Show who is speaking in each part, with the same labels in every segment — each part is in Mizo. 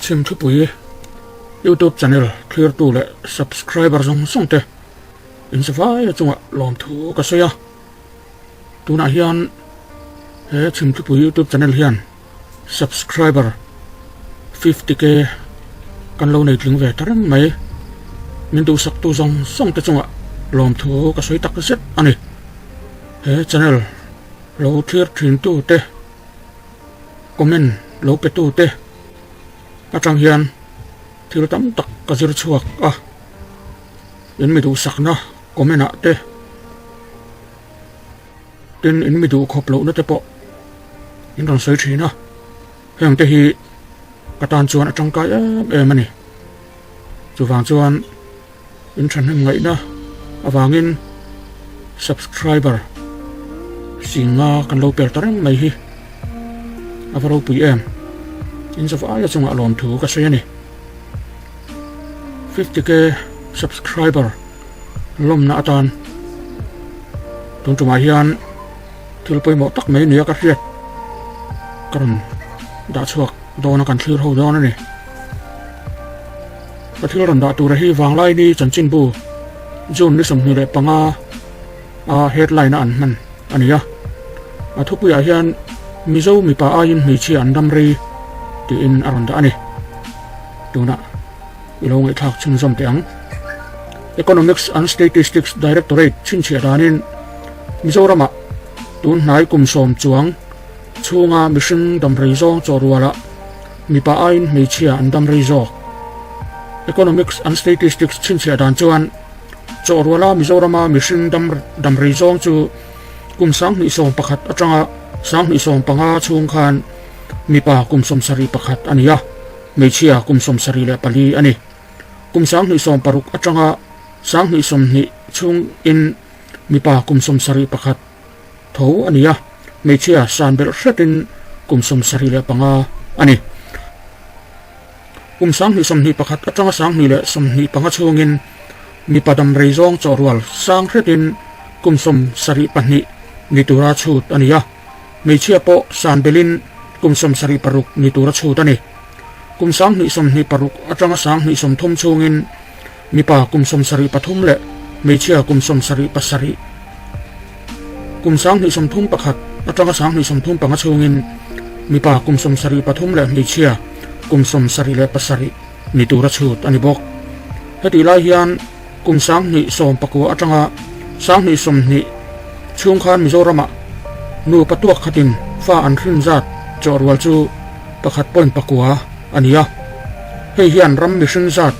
Speaker 1: Chhimthupui YouTube channel thlirtu leh subscriber zawng zawng te inzavaia chungah lawmthu ka sawi a. Tunah hian he Chhimthupui YouTube channel hian subscriber 50k kan lo nei tling ve ta reng mai. Min duhsaktu zawng zawng te chungah lawmthu ka sawi tak zet a ni. He channel lo thlir thintu te comment lo pe tu te atang hian thil tam tak ka zir chhuak a, in mi duhsakna comment ah te tin in mi duh khawp lohna te pawh in rawn sawi thin a, heng te hi ka tan chuan a tangkai em em a ni. Chuvang chuan in thahnem ngaihna avangin subscriber singa kan lo per ta reng mai hi a va ropui em. In zavaia chungah lawmthu ka sawi a ni. 50k subscriber lawmna atan tun tumah hian thil pawimawh tak mai nia ka hriat ka rawn dah chhuak dawn a kan thlir ho dawn a ni. Ka thil rawn dah tura hi Vanglaini chanchinbu June ni 25 a headline a an hman a ni a. A thupuiah hian Mizo mipa aiin hmeichhia an dam rei tiin a rawn dah a ni. Tunah i lo ngaihthlak chhunzawm teh ang. Economics and Statistics Directorate chhinchhiah danin Mizoramah tun hnai kum sawm chuang chhunga mihring damrei zawng chaw rualah mipa aiin hmeichhia an dam rei zawk. Economics and Statistics chhinchhiah dan chuan chaw ruala Mizorama mihring dam damrei zawng chu kum 2011 atanga 2015 chhung khan mipa kum 71 a ni a, hmeichhia kum 74 a ni. Kum 2016 atanga 2020 chhungin mipa kum 71 tho a ni a, hmeichhia san belh hretin kum 75 a ni. Kum 2021 atanga 2025 chhungin mipa damrei zawng chawhrual sang hretin kum 72 ni tura chhut a ni a, hmeichhia pawh san belhin kum 76 ni tura chhut a ni. Kum 2026 atanga 2030 chhungin mipa kum 73 leh hmeichhia kum 77, kum 2031 atanga 2035 chhungin mipa kum 73 leh hmeichhia kum 77 ni tura chhut a ni bawk. Hetih lai hian kum 2019 atanga 2020 chhung khan Mizoramah nupa tuak khatin fa an hrin zat chawhrual chu 1.9 a ni a. Hei hian ram mihring zat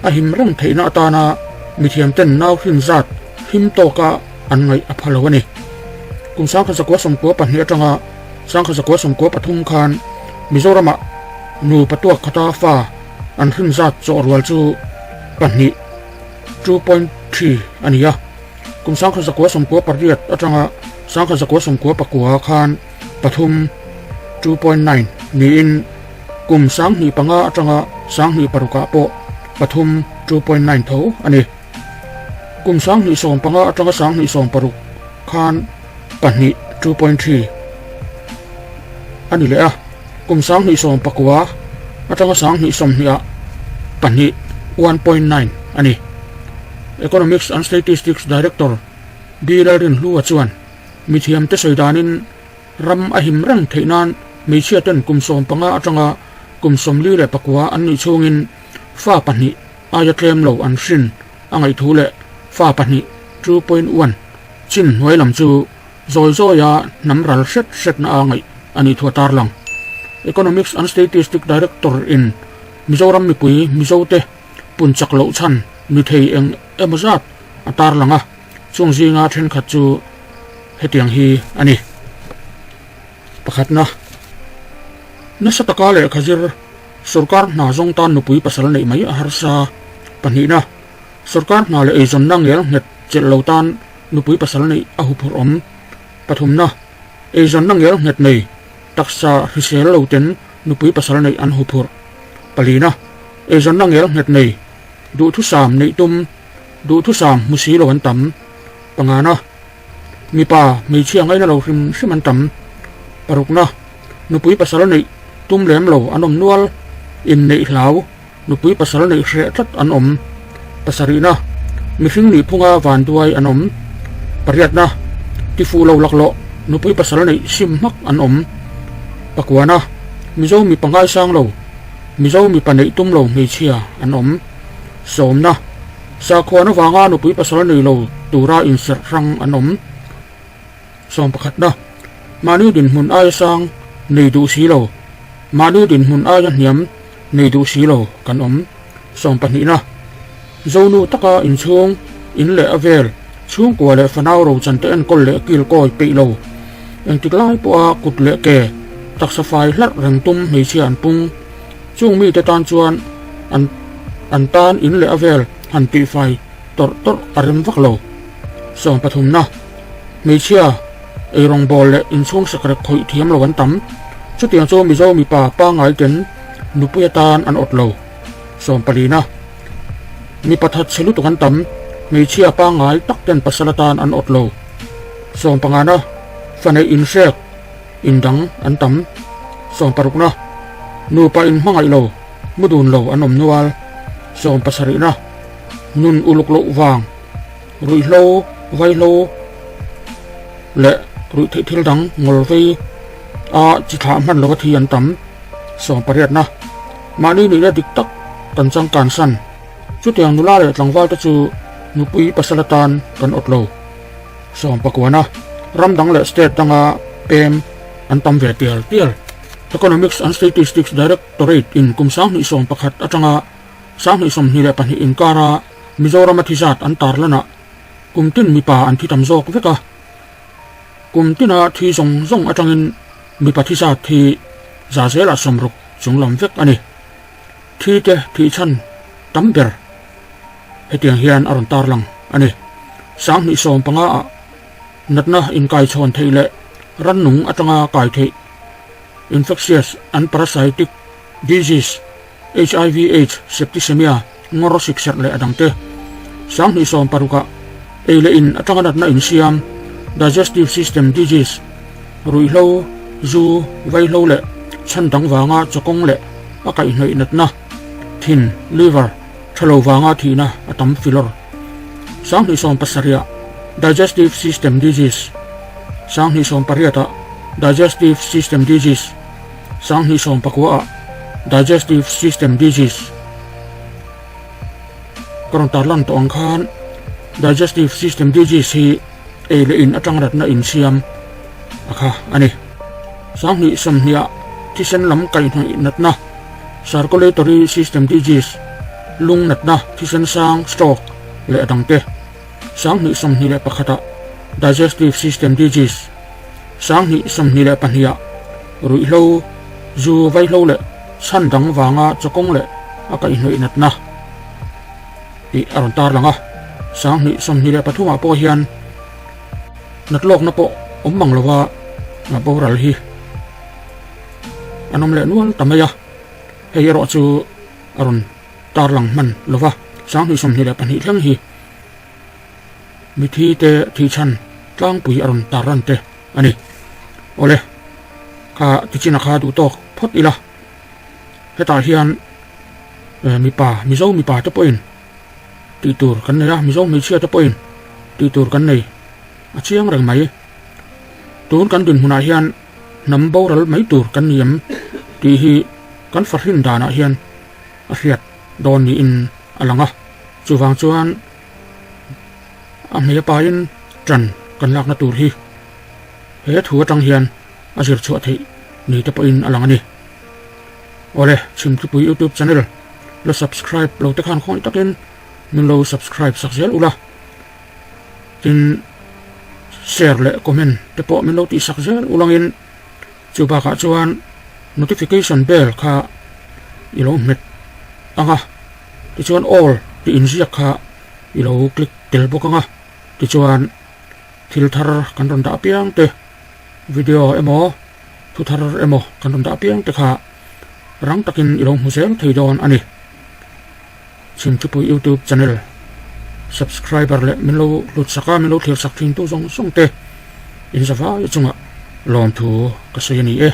Speaker 1: a him reng theihna atana mithiamten nau hrin zat him tawka an ngaih a pha lo a ni. Kum 1992 atanga 1993 khan Mizoramah nupa tuak khata fa an hrin zat chawhrual chu pahnih, 2.3, a ni a. Kum 1998 atanga 1999 khan pathum, 2.9, niin kum 2005 atanga 2006 ah pawh pathum, 2.9, tho a ni. Kum 2015 atanga 2016 khan pahnih, 2.3, a ni leh a, kum 2019 atanga 2020 ah pahnih, 1.9, a ni. Economics and Statistics Director B. Lalrinhlua chuan mithiamte sawi danin ram a him reng theih nan hmeichhia ten kum 15 atanga kum 49 an nih chhungin fa pahnih aia tlem lo an hrin a ngaih thu leh fa pahnih, 2.1, chin hnuai lam chu zawi zawia hnam ral hret hretna a ngaih a nih thu a tarlang. Economics and Statistics Director in Mizoram mipui Mizote pun chak loh chhan ni thei eng emaw zat a tarlang a, chung zinga thenkhat chu hetiang hi a ni. Pakhatna, nasa taka lehkha zir sorkar hna zawng tan nupui pasal neih mai a harsa. Pahnihna, sorkar hna leh eizawnna ngel nghet chelh lo tan nupui pasal neih a huphurh awm. Pathumna, eizawnna ngel nghet nei taksa hrisel lo ten nupui pasal neih an huphurh. Palina, eizawnna ngel nghet nei duhthusam neih tum duhthusam hmu si lo an tam. Pangana, mipa hmeichhia ngaina lo hrim hrim an tam. Parukna, nupui pasal neih tum lem lo an awm nual. Inneih hlau, nupui pasal neih hreh tlat an awm. Pasarihna, mihring nihphunga vanduai an awm. Pariatna, tifuh lo laklawh, nupui pasal neih sim hmak an awm. Pakuana, Mizo mipa ngaisang lo, Mizo mipa neih tum lo hmeichhia an awm. Sawmna, Sakhuan avanga nupui pasal nei lo tura inserh hrang an awm. Sawmpakhatna, Mahni dinhmun aia sang nei duh si lo, mahni dinhmun aia hniam nei duh si lo kan awm. Sawmpahnihna, Zonu taka inchhung, in leh a vel, chhungkua leh fanau rochante enkawl leh kilkawi peih lo, engtik lai pawha kut leh ke taksa fai hlarh reng tum hmeichhia an pung. Chung mite tan chuan an an tan in leh a vel han tihfai tawrh tawrh a rem vak lo. Sawmpathumna, Hmeichhia, eirawng bawl leh inchhung sakrek khawih thiam lo an tam. Chutiang chu Mizo mipa pangngai ten nupui atan an awt lo. Sawmpalina, Mipa that chhe lutuk an tam. Hmeichhia pangngai tak ten pasal atan an awt lo. Sawmpangana, Faneih inhrek, indang an tam. Sawmparukna, Nupa inhmangaih lo, mu dun lo an awm nual. Sawmpasarihna, Nun uluk loh vang. Ruihhlo, vaihlo leh ruihtheih thil dang ngawl vei a chi thlah hman lova thi an tam. Sawmpariatna, Mahni nihna dik tak kan changkan san. Chutiang nula leh tlangval te chu nupui pasal atan kan awt lo. Sawmpakuana, Ram dang leh state danga pem an tam ve tial tial. Economics and Statistics Directorate in kum 2011 atanga 2022 inkara Mizorama thi zat an tarlanah kum tin mipa an thi tam zawk vek a, kum tina thi zawng zawng atangin mipa thi zat hi za zelah sawmruk chung lam vek a ni. Thi te thih chhan tam ber hetiang hian a rawn tarlang a ni. 2015 ah natna inkaichhawn theih leh rannung atanga kai theih, infectious and parasitic disease, HIV, Aids, septicemia, ngawr sikserh leh a dangte. 2016 ah ei leh in atanga natna insiam, digestive system disease, ruihhlo, zu, vaihlo leh chhan dang vanga chawkawng leh a kaihhnawih natna, thin, liver, tha lo vanga thihna a tam filawr. 2017 ah digestive system disease, 2018 ah digestive system disease, 2019 ah digestive system disease ka rawn tarlan tawh ang khan digestive system disease hi ei leh in atang ratna insiam a kha a ni. 2020 ah thisen lam kaihhnawih natna circulatory system disease lung natna thisen sang stroke leh a dangte. 2021 ah digestive system disease 2022 ah ruihhlo, zu vaihlo leh chhan dang vanga chawkawng leh a kaihhnawih natna tih a rawn tarlang a. 2023 ah pawh hian natlawkna pawh awm mang lova boral hi an awm leh nual ta mai a, hei erawh chu a rawn tarlang hman lova 2022 thleng hi Mithi te thihchhan tlangpui a rawn tar ran te a ni. Awle, kha tichina kha duh tawk phawt ila. Hetah hian mipa, Mizo mipa te pawhin tih tur kan nei a, Mizo hmeichhia te pawhin tih tur kan nei a chiang reng mai. Tun kan dinhmunah hian hnam boral mai tur kan ni em tih hi kan fahrin danah hian a hriat dawn niin a lang a. Chuvang chuan a hmei apain ṭan kan lakna tur hi he thu atang hian a zir chhuah theih ni te pawhin a lang a ni. Awle, Chhimthupui YouTube channel la subscribe lo te khan khawngaih takin min lo subscribe sak zel ula, tin share leh comment te pawh min lo tih sak zel ulangin chu bakah chuan notification bell kha i lo hmet ang a. Tichuan all tih inziak kha i lo click tel bawk ang a, tichuan thil thar kan rawn dah apiang te, video emaw thu thar emaw kan rawn dah apiang te kha rang takin i lo hmu zel thei dawn a ni. Chhimthupui YouTube channel subscriber leh min lo hlut sak a, min lo thlir sak thin tu zawng zawng te inzavai chungah lawmthu ka sawi a ni e.